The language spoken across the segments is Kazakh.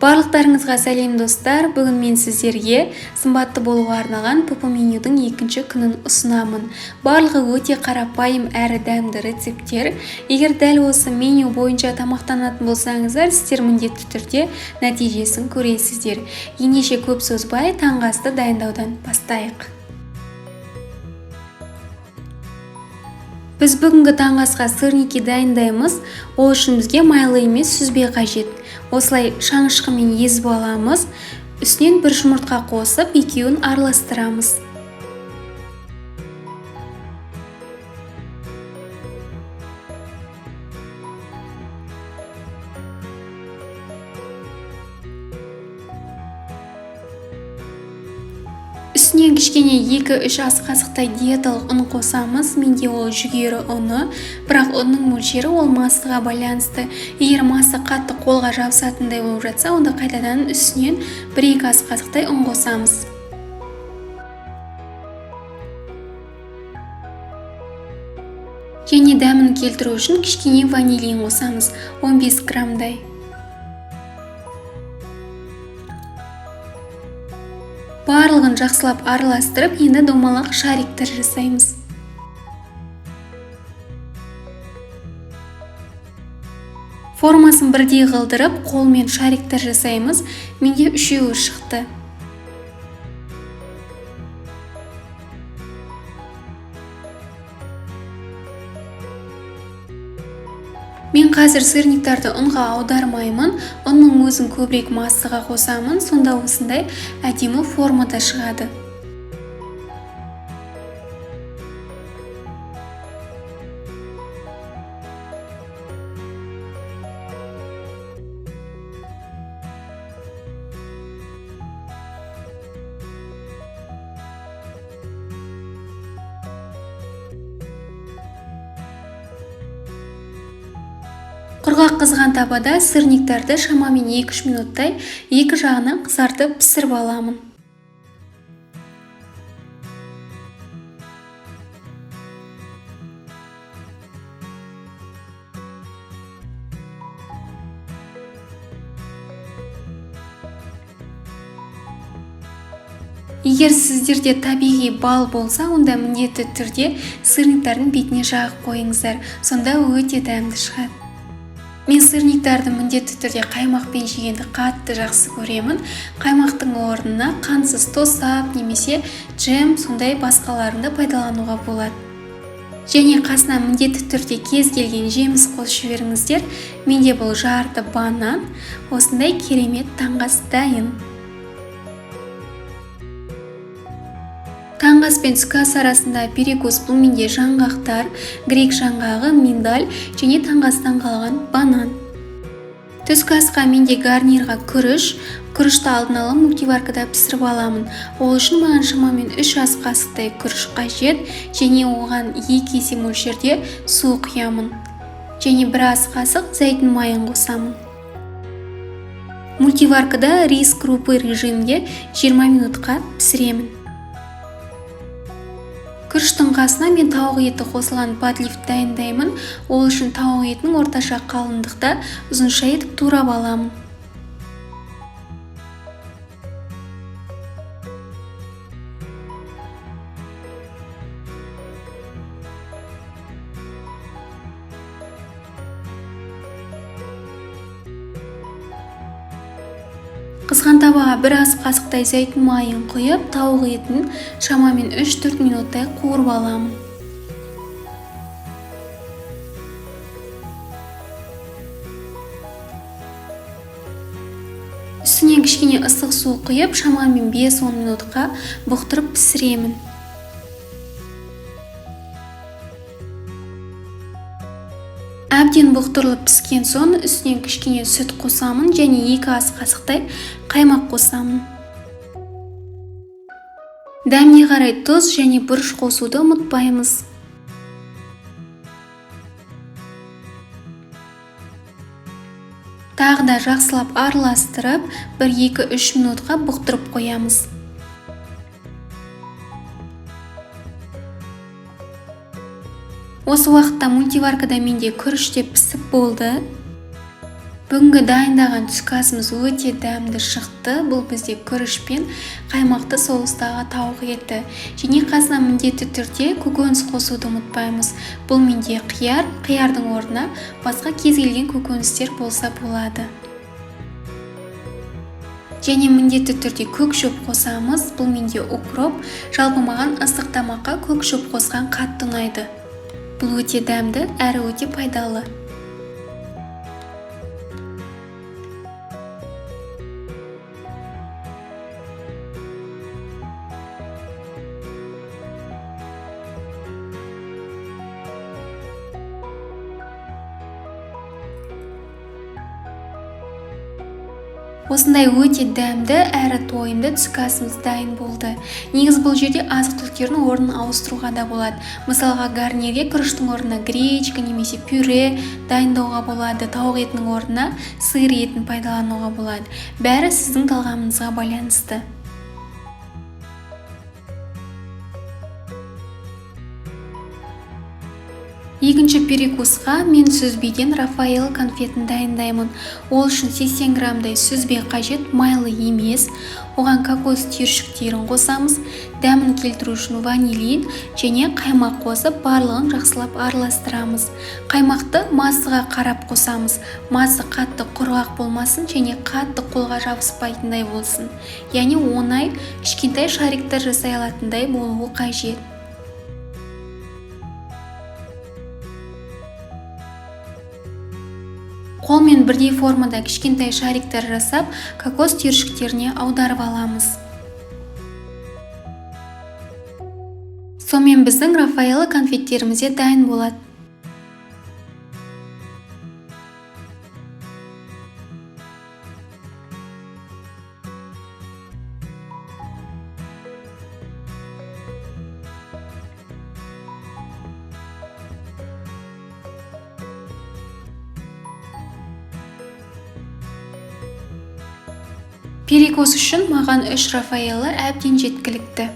Барлықтарыңызға сәлем, достар! Бүгін мен сіздерге сымбатты болуға арналған ПП менюдің екінші күнін ұсынамын. Барлығы өте қарапайым әрі дәмді рецепттер. Егер дәл осы меню бойынша тамақтанатын болсаңыздар, сіздер міндетті түрде нәтижесін көресіздер. Ендеше көп созбай, таңғы асты дайындаудан бастайық. Біз бүгінгі таңғы асқа сырники дайындаймыз. Ол үшін бізге майлы емес сүзбе қажет. Осылай шанышқымен езіп аламыз. Үстінен бір жұмыртқа қосып, екеуін араластырамыз. Үстінен кішкене 2-3 ас қасықтай диеталық ұн қосамыз. Менде ол жүгері ұны, бірақ ұнның мөлшері ол массаға байланысты. Егер масса қатты қолға жабысатындай болып жатса, онда қайтадан үстінен 1-2 ас қасықтай ұн қосамыз. Және дәмін келтіру үшін кішкене ванилин қосамыз, 15 граммдай. Барлығын жақсылап араластырып, енді домалақ шариктер жасаймыз. Формасын бірдей қылдырып, қолмен шариктер жасаймыз. Менде үшеуі шықты. Мен қазір сырниктарды ұнға аудармаймын, ұнның өзін көбірек массаға қосамын, сонда осындай әдемі формада шығады. Құрғақ қызған табада сырниктарды шамамен 2-3 минуттай екі жағынан қызартып пісіріп аламын. Егер сіздерде табиғи бал болса, онда міндетті түрде сырниктардың бетіне жағып қойыңыздар, сонда өте дәмді шығады. Мен сырниктарды міндетті түрде қаймақпен жегенді қатты жақсы көремін. Қаймақтың орнына қантсыз тосап немесе джем, сондай басқаларын да пайдалануға болады. Және қасына міндетті түрде кез келген жеміс қосып жіберіңіздер. Менде бұл жарты банан. Осындай керемет таңғы ас дайын. Таңғы ас пен түскі ас арасында перекус, бұл менде жаңғақтар, грек жаңғағы, миндаль және таңғы астан қалған банан. Түскі асқа менде гарнирға күріш. Күрішті алдын ала мультиваркада пісіріп аламын. Ол үшін маған шамамен 3 ас қасықтай күріш қажет және оған 2 есе мөлшерде су құямын. Және 1 ас қасық зәйтүн майын қосамын. Мультиваркада рис крупы режимінде 20 минутқа пісіремін. Күріштің қасына мен тауық еті қосылған подлив дайындаймын. Ол үшін тауық етін орташа қалыңдықта ұзынша етіп турап аламын. Қызған табаға бір ас қасықтай зәйтүн майын құйып, тауық етін шамамен 3-4 минуттай қуырып аламын. Үстінен кішкене ыстық су құйып, шамамен 5-10 минутқа бұқтырып пісіремін. Әбден бұқтырылып піскен соң үстінен кішкене сүт қосамын және 2 ас қасықтай қаймақ қосамын. Дәміне қарай тұз және бұрыш қосуды ұмытпаймыз. Тағы да жақсылап араластырып, 1-2-3 минутқа бұқтырып қоямыз. Осы уақытта мультиваркада менде күріш те пісіп болды. Бүгінгі дайындаған түскі асымыз өте дәмді шықты. Бұл бізде күріш пен қаймақты соустағы тауық еті. Және қасына міндетті түрде көкөніс қосуды ұмытпаймыз. Бұл менде қияр, қиярдың орнына басқа кез келген көкөністер болса болады. Және міндетті түрде көк шөп қосамыз. Бұл менде укроп. Жалпы маған ыстық тамаққа көк шөп қосқан қатты ұнайды. Бұл өте дәмді, әрі өте пайдалы. Осындай өте дәмді әрі тойымды түскі асымыз дайын болды. Негізі бұл жерде азық-түліктердің орнын ауыстыруға да болады. Мысалға, гарнирге күріштің орнына гречка немесе пюре дайындауға болады, тауық етінің орнына сиыр етін пайдалануға болады. Бәрі сіздің талғамыңызға байланысты. Екінші перекусқа мен сүзбеден Рафаэлло конфетін дайындаймын. Ол үшін 80 граммдай сүзбе қажет, майлы емес. Оған кокос түйіршіктерін қосамыз. Дәмін келтіру үшін ванилин және қаймақ қосып, барлығын жақсылап араластырамыз. Қаймақты массаға қарап қосамыз. Масса қатты құрғақ болмасын және қатты қолға жабыспайтындай болсын. Яғни оңай кішкентай шариктер жасай алатындай болуы қажет. Қолмен бірдей формада кішкентай шариктер жасап, кокос түйіршіктеріне аударып аламыз. Сонымен біздің Рафаэлло конфеттеріміз де дайын болады. Перекус үшін маған 3 Рафаэлло әбден жеткілікті.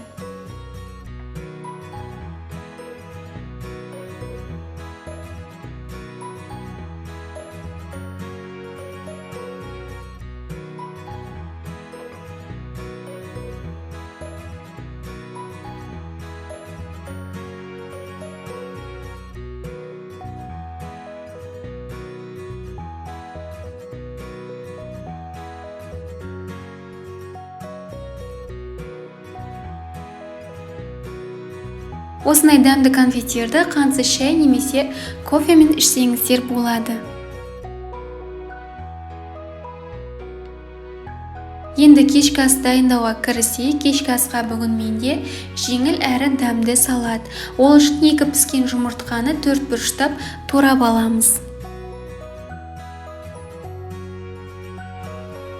Осындай дәмді конфеттерді қантсыз шай немесе кофемен ішсеңіздер болады. Енді кешкі ас дайындауға кірісейік. Кешкі асқа бүгін менде жеңіл әрі дәмді салат. Ол үшін 2 піскен жұмыртқаны 4 бұрыштап турап аламыз.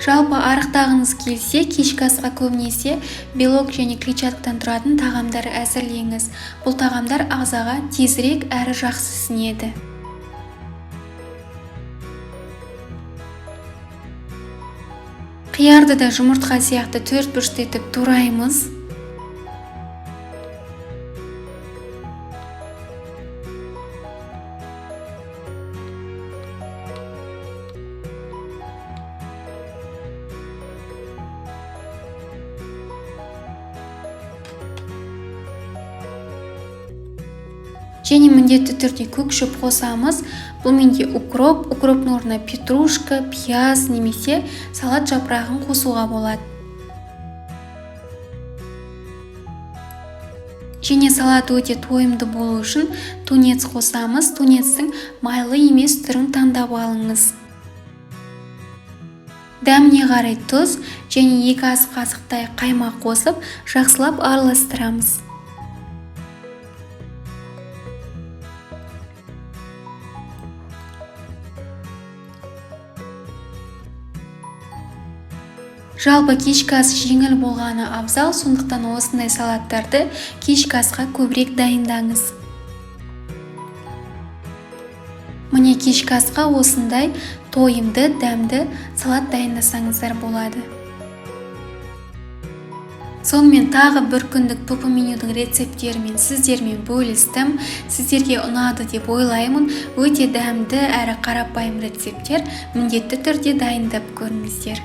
Жалпы арықтағыңыз келсе, кешкі асқа көбінесе белок және клетчаткадан тұратын тағамдар әзірлеңіз. Бұл тағамдар ағзаға тезірек әрі жақсы сіңеді. Қиярды да жұмыртқа сияқты 4 бұрышты етіп тураймыз. Және міндетті түрде көк шөп қосамыз. Бұл менде укроп, укроптың орнына петрушка, пияз немесе салат жапырағын қосуға болады. Және салат өте тойымды болу үшін тунец қосамыз. Тунецтің майлы емес түрін таңдап алыңыз. Дәміне қарай тұз және 2 ас қасықтай қаймақ қосып, жақсылап араластырамыз. Жалпы кешкі ас жеңіл болғаны абзал, сондықтан осындай салаттарды кешкі асқа көбірек дайындаңыз. Міне кешкі асқа осындай тойымды, дәмді салат дайындасаңыздар болады. Сонымен, тағы бір күндік ПП менюдің рецепттерімен сіздермен бөлістім. Сіздерге ұнады деп ойлаймын. Өте дәмді әрі қарапайым рецепттер. Міндетті түрде дайындап көріңіздер.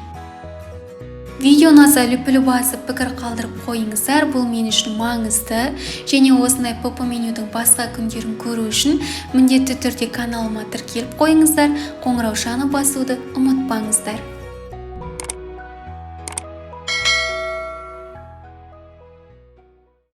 Видео ұнаса, лүпіл басып, пікір қалдырып қойыңыздар, бұл мен үшін маңызды. Және осындай ПП менюдің басқа күндерін көру үшін міндетті түрде каналыма тіркеліп қойыңыздар, қоңыраушаны басуды ұмытпаңыздар.